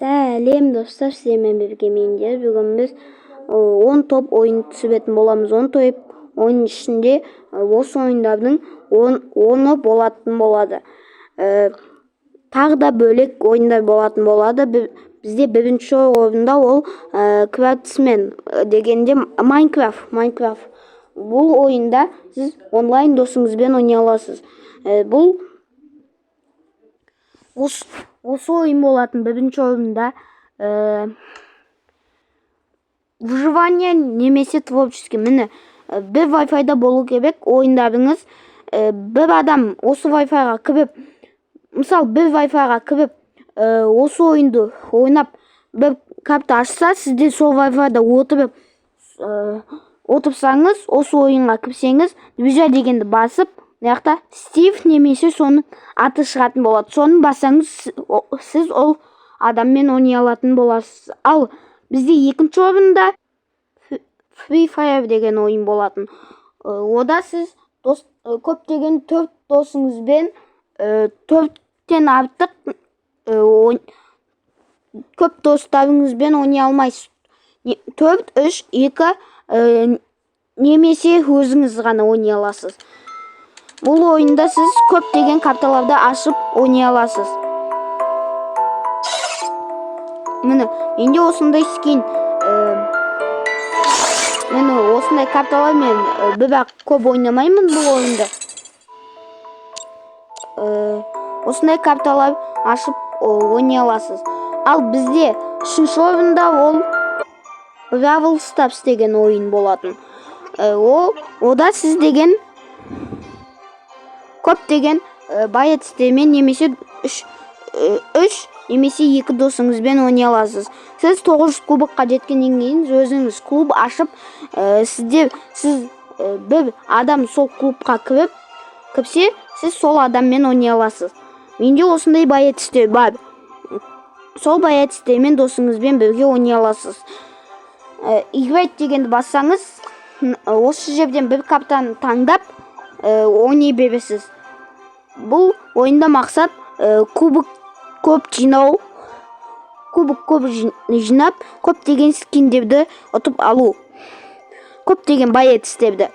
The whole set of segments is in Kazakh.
Сәлем, достар! Сіздермен бірге мен де. Бүгін біз 10 топ ойын түсіретін боламыз. 10 топ ойын ішінде осы ойындардың 10-ы болатын болады. Тағы да бөлек ойындар болатын болады. Бізде бірінші орында ол Крафтсмен дегенде Майнкрафт. Майнкрафт. Бұл ойында сіз онлайн досыңызбен ойнай аласыз. Бұл осы ойын болатын бірінші орында. Выживание немесе творческий. Міне, бір Wi-Fi-да болу керек ойындарыңыз. Бір адам осы Wi-Fi-ға кіріп, мысалы, бір Wi-Fi-ға кіріп, осы ойынды ойнап, бір карта ашса, сізде сол Wi-Fi-да отырып, отырсаңыз, осы ойынға кірсеңіз, «Друзья» дегенді басып, мына жақта Стив немесе соның аты шығатын болады. Соны бассаңыз, сіз ол адаммен ойнай алатын боласыз. Ал бізде екінші орында Free Fire деген ойын болатын. Ода сіз дос, көптеген төрт досыңызбен, төрттен артық көп достарыңызбен ойнай алмайсыз. Төрт, үш, екі немесе өзіңіз ғана ойнай аласыз. Бұл ойында сіз көптеген карталарды ашып ойнай аласыз. Міне, менде осындай скин. Міне, осындай карталар. Мен бірақ көп ойнамаймын бұл ойынды. Осындай карталар ашып ойнай аласыз. Ал бізде үшінші орында ол Бравл Старс деген ойын болатын. Ол ода сіз деген көптеген боецтермен немесе үш немесе екі досыңызбен ойнай аласыз. Сіз 900 кубокқа жеткеннен кейін өзіңіз клуб ашып, сіз бір адам сол клубқа кірсе, сіз сол адаммен ойнай аласыз. Менде осындай боецтер бар. Сол боецтермен досыңызбен бірге ойнай аласыз. «Играть» дегенді бассаңыз, осы жерден бір картаны таңдап, ойнай бересіз. Бұл ойында мақсат кубок көп жинау, кубок көп жинап, көптеген скиндерді ұтып алу, көптеген боецтерді.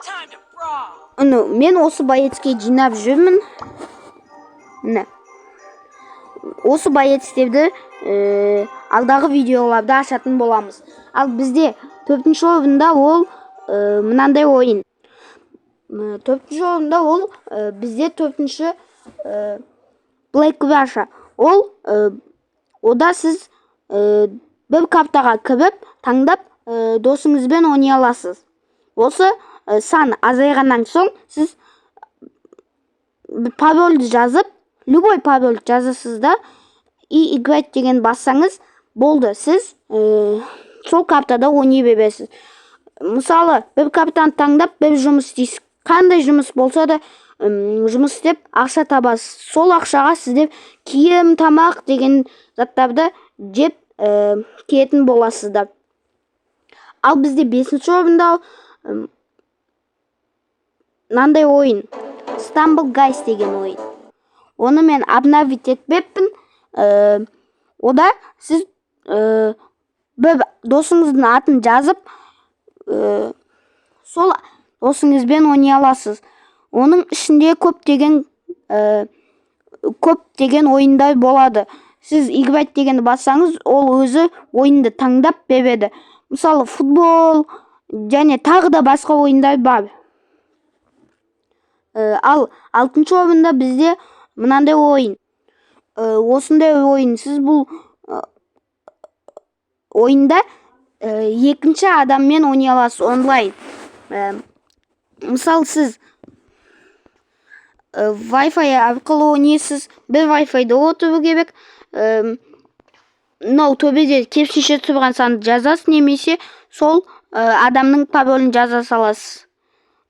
Time to brawl. Міне, мен осы боецке жинап жүрмін. Міне, осы боецтерді алдағы видеоларда ашатын боламыз. Ал бізде төртінші орында ол мынандай ойын. Төртінші орында ол бізде төртінші Black Russia. Ол ода сіз бір картаға кіріп, таңдап, досыңызбен ойнай аласыз. Осы сан азайғаннан соң сіз парольді жазып, любой пароль жазасыз да, и «Играть» деген бассаңыз болды, сіз сол картада ойнай бересіз. Мысалы, бір картаны таңдап, бір жұмыс істейсіз. Қандай жұмыс болса да, жұмыс істеп, ақша табасыз. Сол ақшаға сіздер киім, тамақ деген заттарды жеп, киетін боласыздар. Ал бізде бесінші орында мынандай ойын, Stumble Guys деген ойын. Оны мен обновить етпеппін. Ода сіз бір досыңыздың атын жазып, сол досыңызбен ойнай аласыз. Оның ішінде көптеген ойындар болады. Сіз «Играть» дегенді бассаңыз, ол өзі ойынды таңдап береді. Мысалы, футбол және тағы да басқа ойындар бар. Ал алтыншы орында бізде мынандай ойын. Осындай ойын. Сіз бұл ойында екінші адаммен ойнай аласыз онлайн. Мысалы, сіз Wi-Fi арқылы ойнайсыз. Бір Wi-Fi-да отыру керек. Мынау төбеде керісінше тұрған санды жазасыз немесе сол адамның паролін жаза саласыз.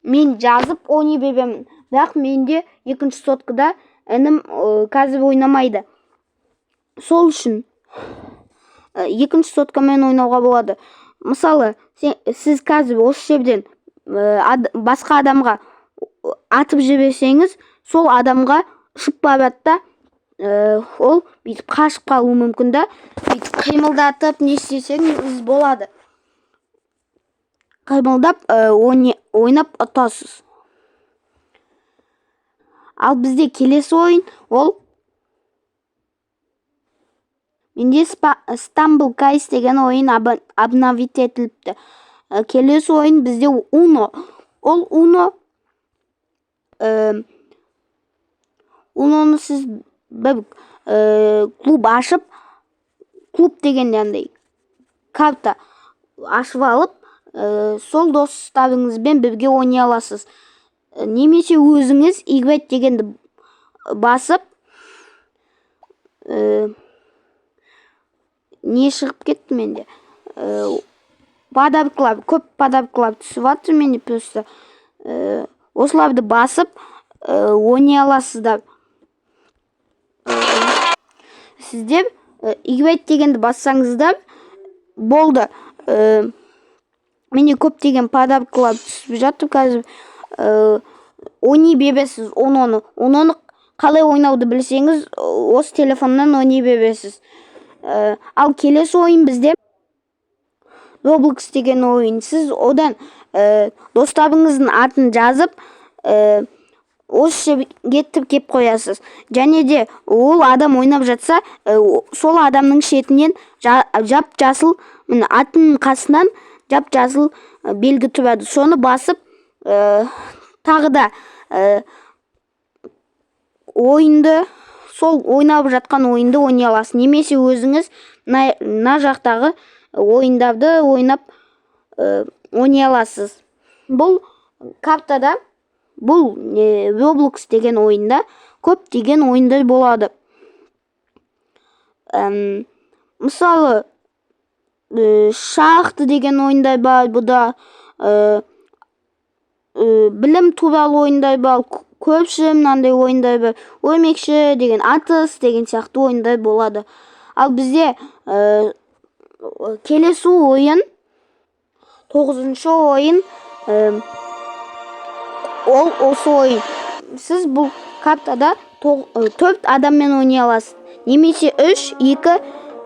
Мен жазып ойнай беремін, бірақ менде екінші соткада інім қазір ойнамайды. Сол үшін екінші соткамен ойнауға болады. Мысалы, сіз қазір осы жерден басқа адамға атып жіберсеңіз, сол адамға ұшып барады да. Ол бүйтіп қашып қалуы мүмкін да. Бүйтіп қимылдатып не істесеңіз болады. Қимылдап ойнап ұтасыз. Ал бізде келесі ойын, ол менде Stumble Guys деген ойын обновить етіліпті. Келесі ойын бізде Uno. Ол Uno, Uno'ны сіз бір клуб ашып, клуб дегенде андай карта ашып алып, сол достарыңызбен бірге ойнай аласыз. Немесе өзіңіз играть дегенді басып, не шығып кетті менде? Подаркалар, көп подаркалар түсіп жатыр менде просто. Осыларды басып ойнай аласыздар. Сіздер играть дегенді бассаңыздар болды. Менде көптеген подаркалар түсіп жатыр қазір. Ойнай бересіз Uno'ны. Uno'ны қалай ойнауды білсеңіз, осы телефоннан ойнай бересіз. Ал келесі ойын бізде Roblox деген ойын. Сіз одан достарыңыздың атын жазып, осы жерге тіркеп қоясыз. Және де ол адам ойнап жатса, сол адамның шетінен жап жасыл, міне, атының қасынан жап жасыл белгі тұрады. Соны басып, тағы да ойынды, сол ойнап жатқан ойынды ойнай аласыз. Немесе өзіңіз мына жақтағы ойындарды ойнап ойнай аласыз. Бұл картада, бұл Roblox деген ойында көптеген ойындар болады. Мысалы, шахты деген ойындар бар бұда, білім туралы ойындар бар, көпші мынандай ойындар бар, өрмекші деген, атыс деген сияқты ойындар болады. Ал бізде келесі ойын, тоғызыншы ойын, ол осы ойын. Сіз бұл картада төрт адаммен ойнай аласыз. Немесе үш, екі,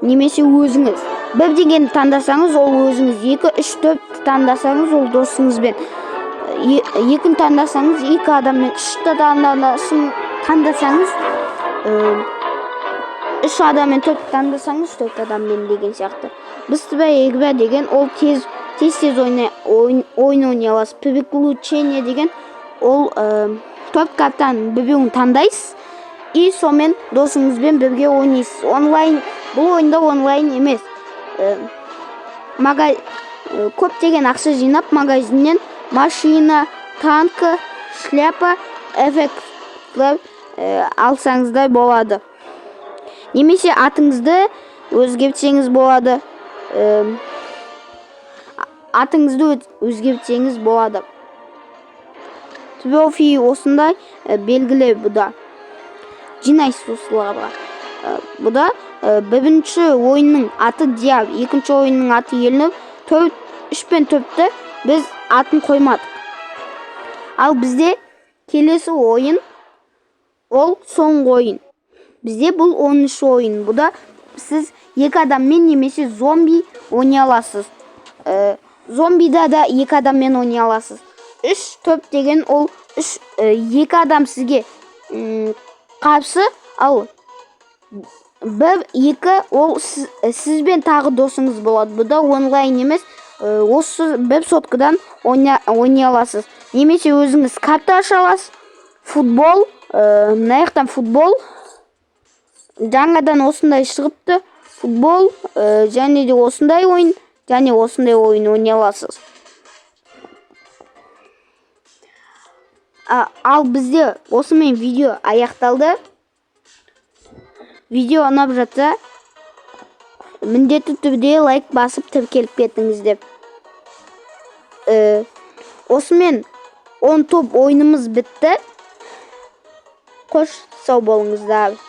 немесе өзіңіз. Бір дегенді таңдасаңыз, ол өзіңіз. Екі, үш, төртті таңдасаңыз, ол досыңызбен. Екіні таңдасаңыз, екі адаммен. Үшті таңдасаңыз, үш адаммен, төртті таңдасаңыз, төрт адаммен деген сияқты. Быстрая игра деген ол тез тез тез ойын ойнай аласыз. Приключение деген ол төрт картаның біреуін таңдайсыз и сонымен досыңызбен бірге ойнайсыз. Онлайн, бұл ойында онлайн емес. Көптеген ақша жинап, магазиннен машина, танкі, шляпа, эффектлер алсаңыздар болады. Немесе атыңызды өзгертсеңіз болады. Атыңызды өзгертсеңіз болады. Трофи, осындай белгілер бұда. Жинайсыз осыларға. Бұда бірінші ойынның аты Диар, екінші ойынның аты Елнұр. Төрт, үш пен төртті біз атын қоймадық. Ал бізде келесі ойын, ол соңғы ойын. Бізде бұл 10-шы ойын. Бұда сіз екі адаммен немесе зомби ойнай аласыз. Зомбида да екі адаммен ойнай аласыз. Үш, төрт деген ол үш, екі адам сізге қарсы, ал бір, екі ол сізбен тағы досыңыз болады. Бұда онлайн емес, осы бір соткадан ойнай аласыз. Немесе өзіңіз карта аша аласыз. Футбол, мына жақтан футбол жаңадан осындай шығыпты. Футбол, және де осындай ойын, және осындай ойын ойнай аласыз. Ал бізде осымен видео аяқталды. Видео ұнап жатса, міндетті түрде лайк басып, тіркеліп кетіңіздер. Осымен 10 топ ойынымыз бітті. Қош, сау болыңыздар.